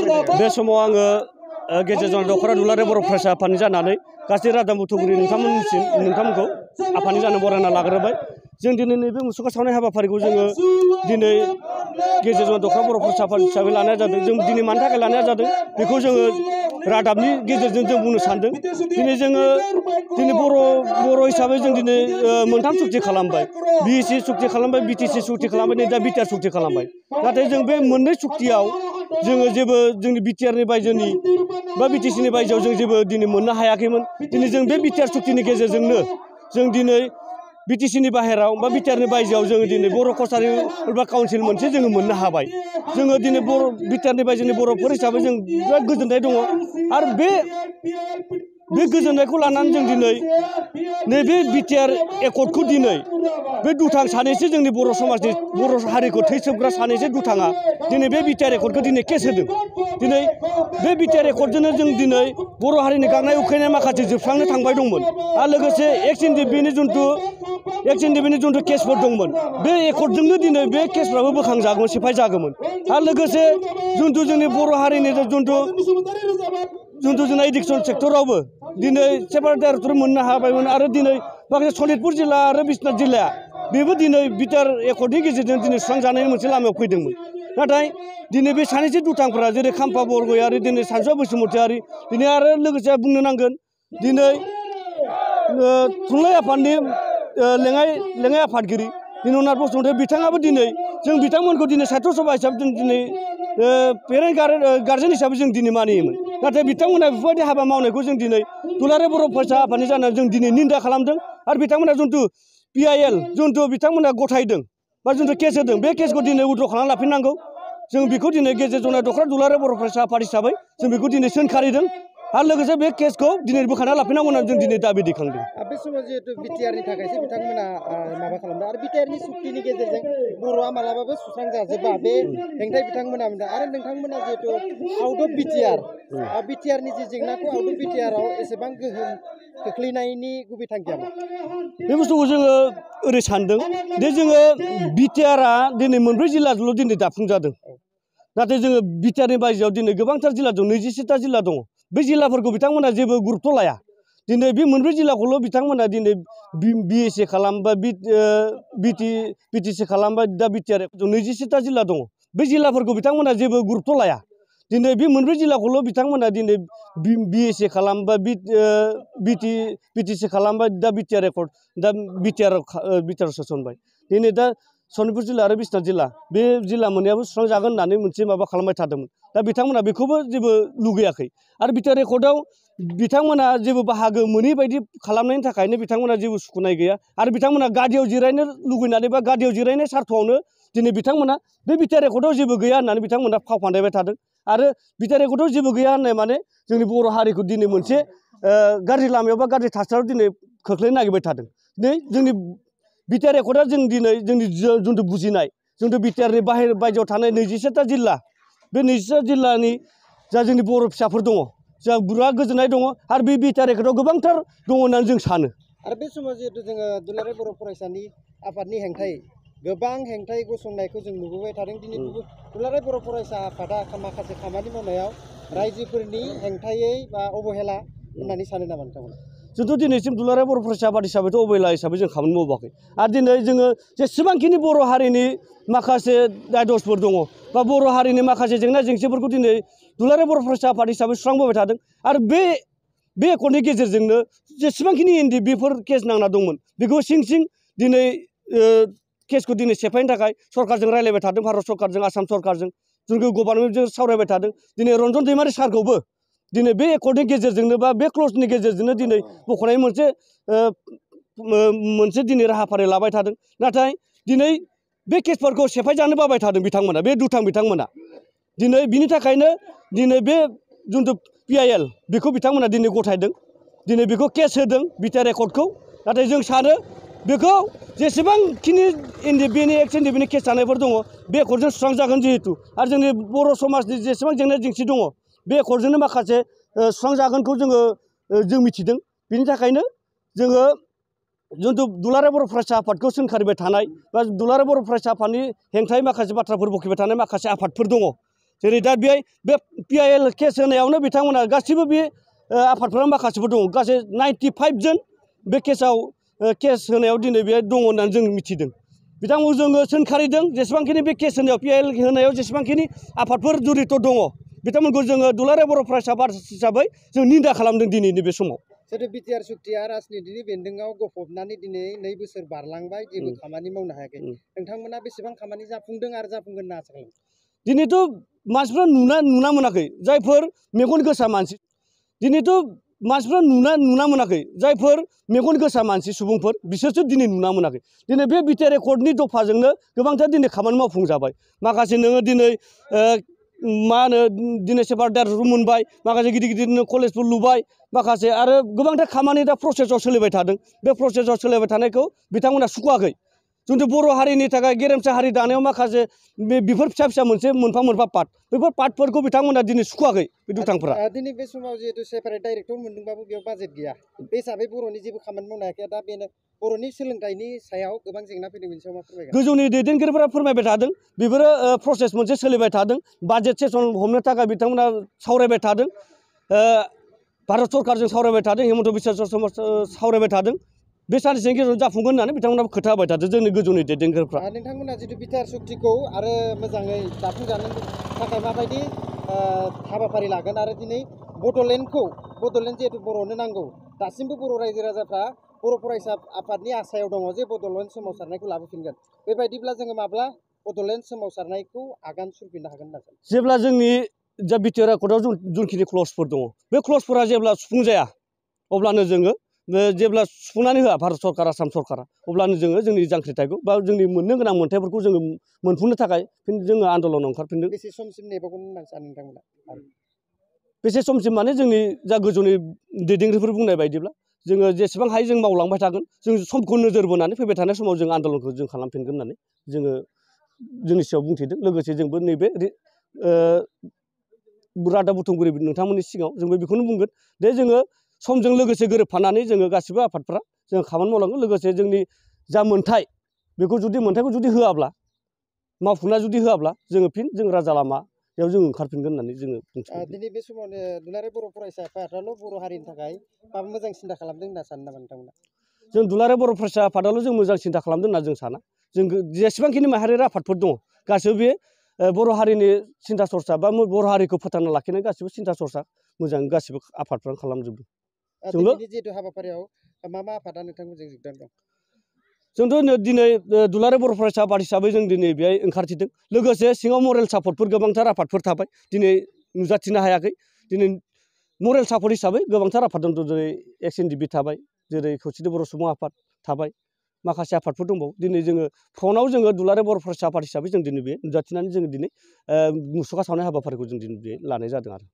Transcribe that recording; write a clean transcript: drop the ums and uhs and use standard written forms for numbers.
बे समाव आङो गेजेर जन दख'रा दुलाराय बर' फरायसा आफादनि जानानै गासै रादाब बुथुमगिरि नोंथांमोनखौ आफादनि जानो बरायना लाग्रोबाय। जों दिनै नैबे मुसुखा सावनाय हाबाफारिखौ जोङो दिनै गेजेर जन दख'रा बर' फरायसा आफाद हिसाबै लानाय जादों। जों दिनै मानि थाखाय लानाय जादों बेखौ जोङो रादाबनि गेजेरजों जों बुंनो सानदों। दिनै जोङो बर' हिसाबै जों दिनै मोनथाम सुक्ति खालामबाय। BSC सुक्ति खालामबाय, BTC सुक्ति खालामबाय, नै दा बिटिआर सुक्ति खालामबाय। नाथाय जों बे मोननै सुक्तियाव जोङो जेबो जोंनि बिटिआरनि बायजोनि बा BTCनि बायजोआव जों जेबो दिनै मोननो हायाखैमोन। दिनै जों बे बिटिआर सुक्तिनि गेजेरजोंनो जों दिनै BTCनि बाहेराव बा बिटिआरनि बायजोआव जोङो दिनै बर' कसारि बा काउन्सिल मोनसे जोङो मोननो हाबाय। जोङो दिनै बिटिआरनि बायजोनि बर'फोर हिसाबै जों बिराद गोजोननाय दङ। आरो बे गोजोननायखौ लानानै जों दिनै नैबे बिटिआर एकर्डखौ दिनै बे दुथां सानैसो जोंनि बर' समाजनि बर' हारिखौ थै सोबग्रा सानैसो दुथाङा दिनै बे बिटिआर एकर्डखौ दिनै केस होदों। दिनै बे बिटिआर एकर्डजोंनो जों दिनै बर' हारिनि गांनाय उखैनाय माखासे जोबस्रांनो थांबाय दंमोन। आरो लोगोसे एक्स एनडिएफबिनि जिथु केसफोर दंमोन, बे एकर्डजोंनो दिनै बे केसफ्राबो बोखांजागौमोन, सेफाय जागौमोन। आरो लोगोसे जिथु जोंनि बर' हारिनि जिथु जोंना एडुकेसन सेक्टरावबो दिनै सेपारेट डाइरेक्टर मोननो हाबायमोन। आरो दिनै माखासे सनितपुर जिल्ला आरो बिश्वनाथ जिल्लाया बेबो दिनै बिटिआर एकर्डनि गेजेरजों दिनै सुस्रांजानायनि मोनसे लामायाव फैदोंमोन। नाथाय दिनै बे सानैसो दुथांफोरा जेरै खाम्फा बरगयारि, दिनै सानसुमा बसुमतारि, दिनै आरो लोगोसे बुंनो नांगोन दिनै थुनलाइ आफादनि लेङाइ आफादगिरि दिननाथ बसुमतारि, बिथाङाबो दिनै जों बिथांमोनखौ दिनै साहित्य सभा हिसाबै जों दिनै पेरेन्ट गार्जेन हिसाबै जों दिनै मानियोमोन। नाथाय बिथांमोना बेफोरबायदि हाबा मावनायखौ जों दिनै दुलाराय बर' फरायसा आफादनि जानानै जों दिनै निन्दा खालामदों। आरो बिथांमोना जिथु PIL बिथांमोना गथायदों बा जिथु केस होदों, बे केसखौ दिनै उद्र' खालामना लाफिननांगौ। जों बेखौ दिनै गेजेर जनाय दख'रा दुलाराय बर' फरायसा आफाद हिसाबै जों बेखौ दिनै सोंखारिदों। आरो लोगोसे बे केसखौ दिनै बोखारना लाफिननांगौ होननानै जों दिनै दाबि दैखांदों। बे समाव जिहेतु बिटिआरनि थाखायसो बिथांमोना माबा खालामदों आरो बिटिआरनि सुक्तिनि गेजेरजों बर'आ मालाबाबो सुस्रांजाजोबा बे हेंथायै बिथांमोना मोनदों। आरो नोंथांमोना जिहेतु आउट अफ बिटिआरनि जि जेंनाखौ आउट अफ बिटिआराव एसेबां गोहोम खोख्लैनायनि गुबै थांखिया मा? बे बुस्थुखौ जोङो ओरै सानदों दे जोङो बिटिआरआ दिनै मोनब्रै जिल्लाजोंल' दिनै दाफुंजादों। नाथाय जोङो बिटिआरनि बायजोआव दिनै गोबांथार जिल्ला दं, 27टा जिल्ला दङ। बे जिल्लाफोरखौ बिथांमोना जेबो गुरुत्थ' लाया। दिनै बे मोनब्रै जिल्लाखौल' बिथांमोना दिनै BSC खालामबाय, BTC खालामबाय, दा बिटिआर 27टा जिल्ला दङ। बे जिल्लाफोरखौ बिथांमोना जेबो गुरुत्थ' लाया। दिनै बे मोनब्रै जिल्लाखौल' बिथांमोना दिनै BSC खालामबाय, BTC खालामबाय, दा बिटिआर एकर्ड, दा बिटिआर सोसनबाय। दिनै दा सनितपुर जिल्ला आरो बिश्वनाथ जिल्ला, बे जिल्ला मोननैयाबो सुस्रांजागोन होननानै मोनसे माबा खालामबाय थादोंमोन। दा बिथांमोना बेखौबो जेबो लुगैयाखै। आरो बिटिआर एकर्डआव बिथांमोना जेबो बाहागो मोनै बायदि खालामनायनि थाखायनो बिथांमोना जेबो सुखुनाय गैया। आरो बिथांमोना गादियाव जिरायनो लुगैनानै बा गादियाव जिरायनाय सार्थआवनो दिनै बिथांमोना बे बिटिआर एकर्डआव जेबो गैया होननानै बिथांमोना फाव फान्दायबाय थादों। आरो बिटिआर एकर्डआव जेबो गैया होननाय माने जोंनि बर' हारिखौ दिनै मोनसे गाज्रि लामायाव बा गाज्रि थासारियाव दिनै खोख्लैनो नागिरबाय थादों। दिनै जोंनि बिटिआर एकर्डआ जों दिनै जोंनि जिथु बुजिनाय, जिथु बिटिआरनि बायजोआव थानाय 27टा जिल्ला, बे 27टा जिल्लानि जा जोंनि बर' फिसाफोर दङ, जोंहा बिराद गोजोननाय दङ। आरो बे बिटिआर एकर्डआव गोबांथार दङ होननानै जों सानो। आरो बे समाव जिहेतु जोङो दुलाराय बर' फरायसानि आफादनि हेंथायै गोबां हेंथायै गसंनायखौ जों नुबोबाय थादों। दिनै दुलाराय बर' फरायसा आफादा माखासे खामानि मावनायाव रायजोफोरनि हेंथायै बा अबहेला होननानै सानो नामा नोंथांमोना? जोंथ' दिनैसिम दुलाराय बर' फरायसा आफाद हिसाबैथ' अबहेला हिसाबै जों खामानि मावाखै। आरो दिनै जोङो जेसेबांखिनि बर' हारिनि माखासे दायदसफोर दङ बा बर' हारिनि माखासे जेंना जेंसिफोरखौ दिनै दुलाराय बर' फरायसा आफाद हिसाबै सुस्रांबोबाय थादों। आरो बे एकर्डनि गेजेरजोंनो जेसेबांखिनि बेफोर केस नांना दंमोन, बेखौ सिं दिनै केसखौ दिनै सेफायनो थाखाय सरकारजों रायज्लायबाय थादों, भारत सरकारजों, आसाम सरकारजों, जोंखौ गभर्नमेन्टजों सावरायबाय थादों। दिनै रन्जन दैमारि सारखौबो दिनै बे एकर्डनि गेजेरजोंनो बा बे क्लजनि गेजेरजोंनो दिनै बख'नाय मोनसे दिनै राहाफारि लाबाय थादों। नाथाय दिनै बे केसफोरखौ सेफायजानो बाबाय थादों बिथांमोना, बे दुथां बिथांमोना। दिनै बिनि थाखायनो दिनै बे जिथु PIL बेखौ बिथांमोना दिनै गथायदों, दिनै बेखौ केस होदों बिटिआर एकर्डखौ। नाथाय जों सानो बेखौ जेसेबांखिनि एक्स एनडिएफबिनि केस जानायफोर दङ, बे एकर्डजों सुस्रांजागोन जिहेतु। आरो जोंनि बर' समाजनि जेसेबां जेंना जेंसि दङ, बे एकर्डजोंनो माखासे सुस्रांजागोनखौ जों मिथिदों। बिनि थाखायनो जोङो जिथु दुलाराय बर' फरायसा आफादखौ सोंखारिबाय थानाय बा दुलाराय बर' फरायसा आफादनि हेंथायै माखासे बाथ्राफोर बखिबाय थानाय माखासे आफादफोर दङ। जेरै दा बे PIL केस होनायावनो बिथांमोना गासिबो बे आफादफोरा माखासेबो दङ गासै 95 जन बे केसाव केस होनायाव दिनै बे दङ होननानै जों मिथिदों बिथांमोनखौ जोङो सोंखारिदों जेसेबांखिनि बे केस होनायाव PIL होनायाव जेसेबांखिनि आफादफोर जड़ित दङ बिथांमोनखौ जोङो दुलाराय बर' फरायसा आफाद हिसाबै जों निन्दा खालामदों दिनैनि बे समाव जिहेतु बिटिआर सुक्तिया राजनितिनि बेन्दोङाव गफबनानै दिनै 2 बोसोर बारलांबाय जेबो खामानि मावनो हायाखै नोंथांमोना बेसेबां खामानि जाफुंदों आरो जाफुंगोन होनना आसा खालामो दिनैथ' मानसिफ्रा नुना मोनाखै जायफोर मेगन गोसा मानसि दिनैथ' मानसिफ्रा नुना मोनाखै जायफोर मेगन गोसा मानसि सुबुंफोर बिसोरसो दिनै नुना मोनाखै दिनै बे बिटिआर एकर्डनि दफाजोंनो गोबांथार दिनै खामानि मावफुंजाबाय माखासे नोङो दिनै मा होनो दिनै सेपारेटार रुम मोनबाय माखासे गिदिर गिदिर कलेजफोर लुबाय माखासे आरो गोबांथार खामानि दा प्रसेसआव सोलिबाय थादों बे प्रसेसआव सोलिबाय थानायखौ बिथांमोना सुखुवाखै जोंथ' बर' हारिनि थाखाय गेरेमसा हारि दानायाव माखासे बेफोर फिसा फिसा मोनफा पार्ट बेफोर पार्टफोरखौ बिथांमोना दिनै सुखुवाखै बे दुथांफोरा दिनै बे समाव जिहेतु सेपारेट डाइरेक्टर मोनदोंबाबो बेयाव बाजेट गैया बे हिसाबै बर'नि जेबो खामानि मावनो हायाखै दा बेनो बर'नि सोलोंथाइनि सायाव गोबां जेंना फैदों बेनि सायाव मा फोरमायगोन गोजौनि दैदेनगिरिफोरा फोरमायबाय थादों बेफोरो प्रसेस मोनसे सोलिबाय थादों बाजेट सेसन हमनो थाखाय बिथांमोना सावरायबाय थादों भारत सरकारजों सावरायबाय थादों हेमन्त बिश्व शर्मा सावरायबाय थादों बे साननैसोनि गेजेराव जाफुंगोन होननानै बिथांमोना खोथा होबाय थादों जोंनि गोजौनि दैदेनगिरिफ्रा नोंथांमोना जितु बिटिआर सुक्तिखौ आरो मोजाङै जाफुंजानो थाखाय माबायदि हाबाफारि लागोन आरो दिनै बड'लेण्ड जिहेतु बर'नो नांगौ दासिमबो बर' रायजो राजाफ्रा बर' फरायसा आफादनि आसायाव दङ जे बड'लेण्ड सोमावसारनायखौ लाबोफिनगोन बेबायदिब्ला जोङो माब्ला बड'लेण्ड सोमावसारनायखौ आगान सुरफिननो हागोन होनना सानो जेब्ला जोंनि जा बिटिआर एकर्डआव जिखिनि क्लजफोर दङ बे क्लजफोरा जेब्ला सुफुंजाया अब्लानो जोङो जेब्ला सुफुंनानै होआ भारत सरकार आसाम सरकारा अब्लानो जोङो जोंनि जांख्रिथायखौ बा जोंनि मोननो गोनां मोन्थायफोरखौ जोङो मोनफुंनो थाखाय जोङो आन्दलनाव ओंखारफिनदों बेसे समसिम नेबावगोन होनना सानो नोंथांमोना बेसे समसिम माने जोंनि जा गोजौनि दैदेनगिरिफोर बुंनाय बायदिब्ला जोङो जेसेबां हायो जों मावलांबाय थागोन जों समखौ नोजोर बोनानै फैबाय थानाय समाव जों आन्दलनखौ जों खालामफिनगोन होननानै जोङो जोंनि सिगाङाव बुंथिदों लोगोसे जोंबो नैबे रादाब बुथुमगिरि नोंथांमोननि सिगाङाव जोंबो बेखौनो बुंगोन दे जोङो समजों लोगोसे गोरोबफानानै जोङो गासिबो आफादफ्रा जों खामानि मावलांगोन लोगोसे जोंनि जा मोन्थाय बेखौ जुदि मोन्थायखौ जुदि होआब्ला मावफुंना जुदि होआब्ला जोङो फिन जों राजा लामायाव जों ओंखारफिनगोन होननानै जोङो बुंथिगोन दिनै बे समावनो दुलाराय बर' फरायसा आफादाल' बर' हारिनि थाखाय माबा मोजां सिन्था खालामदों होनना सानो नामा नोंथांमोना जों दुलाराय बर' फरायसा आफादाल' जों मोजां सिन्था खालामदों होनना जों साना जों जेसेबांखिनि माहारियारि आफादफोर दङ गासैबो बे बर' हारिनि सिन्था सरसा बा बर' हारिखौ फोथांना लाखिनाय गासिबो सिन्था सरसा मोजां गासिबो आफादफ्रानो खालामजोबदों दिनैनि जिहेतु हाबाफारियाव मा आफादा नोंथांमोनजों जोगदान दं जोंथ' दिनै दुलाराय बर' फरायसा आफाद हिसाबै जों दिनै बेहाय ओंखारथिदों लोगोसे सिङाव मरेल सापर्टफोर गोबांथार आफादफोर थाबाय दिनै नुजाथिनो हायाखै दिनै मरेल सापर्ट हिसाबै गोबांथार आफाद दं जेरै XNDP थाबाय जेरै खौसेथि बर' सुबुं आफाद थाबाय माखासे आफादफोर दंबावो दिनै जोङो फ्रन्टआव जोङो दुलाराय बर' फरायसा आफाद हिसाबै जों दिनै बे नुजाथिनानै जोङो दिनै मुसुखा सावनाय हाबाफारिखौ जों दिनै बे लानाय जादों आरो